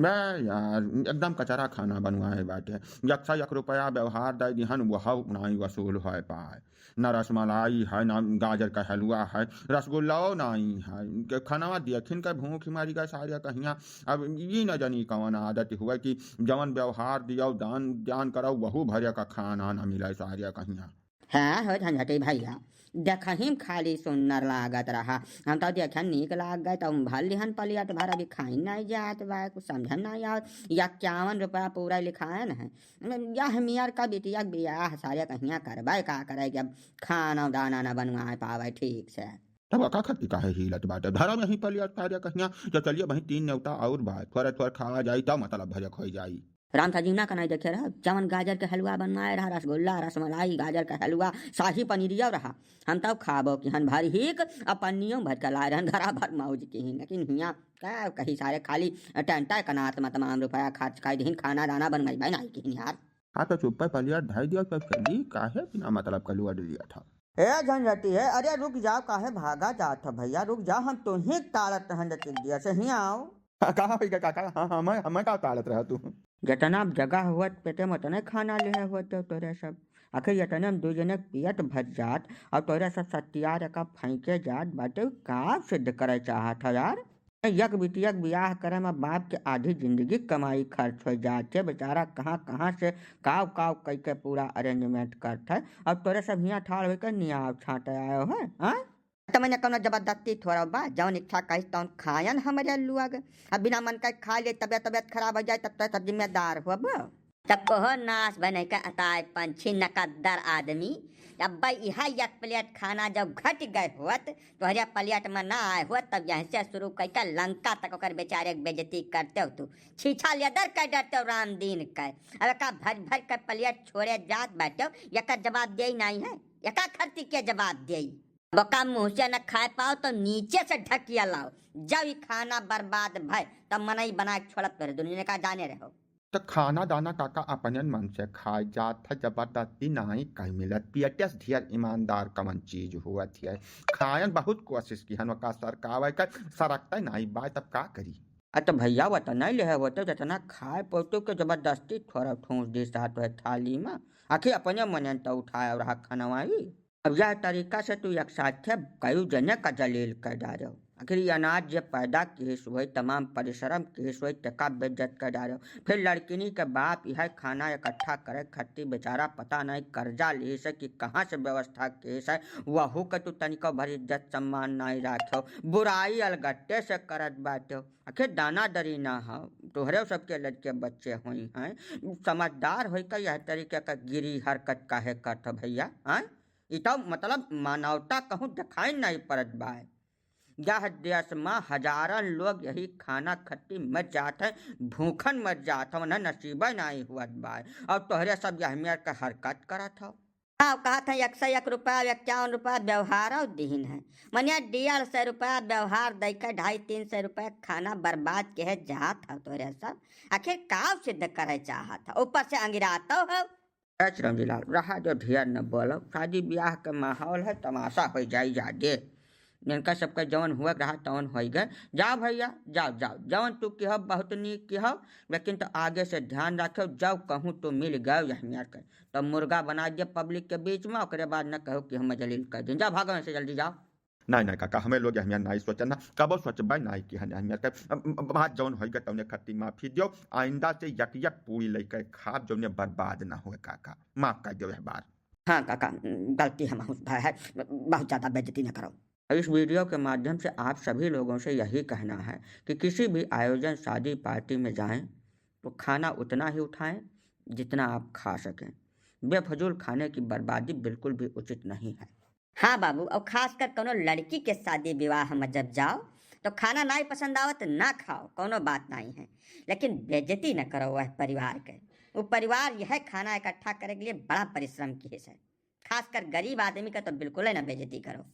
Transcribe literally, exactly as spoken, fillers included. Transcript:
बे यार, एकदम कचरा खाना बनवाए बाटे। यक से यक रुपया व्यवहार दे दिहन, वह नाई वसूल होए पाए। ना रसमलाई है, ना गाजर का हलवा है, रसगुल्लाओ नाई है। के खानवा देखिन के भूख मारी गए सारे कहिया। अब ई न जानी कवन आदत हुए कि जवन व्यवहार दियो, दान ज्ञान करो, वहू भरे का खाना न मिले सारे कहिया। हाँ हो झंझटी भैया, देखही में खाली सुन्नर लागत रहा। हम तो देखे नीक लाग गए, तो हम भर लिहन प्लेट भर, अभी खाई नहीं जात बा, कुछ समझ नहीं आवत। इक्यावन रुपया पूरा लिखाए न है। यह मियर का बिटिया के बियाह सारे कहिया करबे का करे, जब खाना दाना न बनवाए पावे ठीक से। तब का खातिर काहे हिलत बाटे? धरम यहीं प्लेट सारे कहिया, तो चलिए भाई तीन नेवता और बा, थोड़ा थोड़ा खावा जाई, तब मतलब भजक हो जाई। राम सजीवना का नहीं देखे रहा, जवन गाजर के हलवा बनवाए रहा, रसगुल्ला, रसमलाई, गाजर के हलवा, शाही पनीरियो रहा। हम तब खाबो किहन भर हीक, अब पन्नियों भर के लाए रहन, घरा भर मौज किहिन। लेकिन हियाँ का कही सारे खाली टेंटा कनात में तमाम रुपया खर्च कर दिहिन, खाना दाना बनवाई नहीं किहिन यार। हाँ तो चुप्पे प्लेट धई दियो, तब चली, काहे बिना मतलब के लुआ डलिया था। ए झंझटी है, अरे रुक जाओ, काहे भागा जात हो भैया, रुक जाओ, हम तुही ताड़त रहन जटिक दिया से ही आओ। का, का होई गा काका? हाँ, हाँ, हमें, हमें का ताड़त रहा तू? जतना जगह हुअत पेटे में उतने खाना लेहे हुअत हो तोरे सब। आखिर इतने में दू जने के पियत भर जात और तोरे सब सत्यार का फेंके जात बाटे, का सिद्ध करे चाहत हो यार? यक बिटिया के बियाह करे में बाप के आधी जिंदगी के कमाई खर्च हो जात है, बेचारा कहाँ कहाँ से काव काव कई के पूरा arrangement करत है, और तोरे सब हियाँ ठाड़ होके नियाव छाटे आयो है, हाँ? तो मैंने कौनो जबरदस्ती थोड़ा बा, जौन इच्छा कहिस तौन खायन हमरे लोग। अब बिना मन के खा ले, तबियत, तबियत खराब हो जाए, तब तो सब जिम्मेदार होब। तब कहो नाश बने के अताय पंछी नकद्दर आदमी। अब भाई इहा एक प्लेट खाना जब घट गए होत, तोहरे प्लेट में ना आए होत, तब यहीं से शुरू करके लंका तक ओकर बेचारे के बेइज्जती करते हो तू। छीछा लेदर कर डरते हो राम दीन के। अब एका भर भर के प्लेट छोड़े जात बाटे हो, एकर जवाब देई नहीं है, एका खर्ची के जवाब देई? बोका मुँह से न खाए पाओ तो नीचे से ढकिया लाओ। जब ई खाना बर्बाद भय तब मनई बना के छोड़त तोरे दुनिया का जाने रहो। तो खाना दाना काका अपने मन से खाए जात है, जबरदस्ती नहीं कहीं मिलत। पियटे से ढेर ईमानदार कवन चीज हुआ थी। खायन बहुत कोशिश किहन ओका सरकावे के, सरकते नहीं बाय, तब का करी? अ तो भैया वो तो नहीं लेहे होते जितना खाए पोतू के जबरदस्ती थोड़ा ठूस दी साथ है थाली में। आखिर अपने मने तो उठाए और रहा खनवाई। अब यह तरीका से तू एक साथे कई जने का जलील कर डारो। आखिर ये अनाज जे पैदा किहिस होई, तमाम परिश्रम किहिस होई, तेका बेइज्जत कर डारो। फिर लड़किनी के बाप यह खाना इकट्ठा करे खातिर बेचारा पता नहीं कर्जा लिहिस है कि कहाँ से व्यवस्था किहिस है, वहू के तू तनिको भर इज्जत सम्मान नहीं राखो, बुराई अलगट्टे से करत बाटो। आखिर दाना दरी ना हो, तोहरे सबके लड़के बच्चे होई हैं, समझदार होई का यह तरीके का गिरी हरकत काहे करत हो भैया, हैं? ई तो मतलब मानवता कहूँ देखाई नहीं पड़त बाय। यह देश में हजारन लोग यही खाना खट्टी मर जात हैं, भूखन मर जात हैं, उन्हें नसीबे नहीं हुअत बाय, और तोहरे सब यह मेर के हरकत करत हो। हाँ, कहत हैं एक सौ एक रुपया, इक्यावन रुपया व्यवहार और दीन है, मने डेढ़ सौ रुपया व्यवहार दे के ढाई तीन सौ रुपया खाना बर्बाद के है जात हो तोहरे सब। आखिर का सिद्ध करे चाहत हो, ऊपर से अंगिरात हो। ए चिरंजी लाल, रहा जो ढेर न बोलो, शादी ब्याह के माहौल है, तमाशा हो जाई जादे। जिनका सबका जवन हुआ रहा तवन हो गए। जाओ भैया, जाओ, जाओ, जवन तू किहो बहुत नीक किहो, लेकिन तो आगे से ध्यान रखो, जाओ कहूँ तू मिल गयो यह मेर के, तो मुर्गा बना दिया पब्लिक के बीच में, ओकरे बाद न कहो कि हम जलील कर दें। जाओ भागो यहाँ से, जल्दी जाओ। नहीं, नहीं काका, हमें लोग यह मेर नहीं सोचन ना, कबो सोचबे नहीं कि हम यह मेर के, अम, अम, बात जवन होई गए तवने खातिर माफी दियो, आइंदा से यक यक पूरी लेके खाब, जवने बर्बाद ना होए काका, माफ कर दियो यह बार। हाँ काका, गलती हम बहुत है, बहुत ज्यादा बेइज्जती न करो। इस वीडियो के माध्यम से आप सभी लोगों से यही कहना है कि किसी भी आयोजन, शादी पार्टी में जाएं तो खाना उतना ही उठाएं जितना आप खा सकें। बेफजूल खाने की बर्बादी बिल्कुल भी उचित नहीं है। हाँ बाबू, और खासकर कोनो लड़की के शादी विवाह में जब जाओ तो खाना नहीं पसंद आवत ना खाओ, कोनो बात नहीं है, लेकिन बेइज्जती न करो वह परिवार के। वो परिवार यह खाना इकट्ठा करे के लिए बड़ा परिश्रम किहिस है। खासकर गरीब आदमी का तो बिल्कुल ही ना बेइज्जती करो।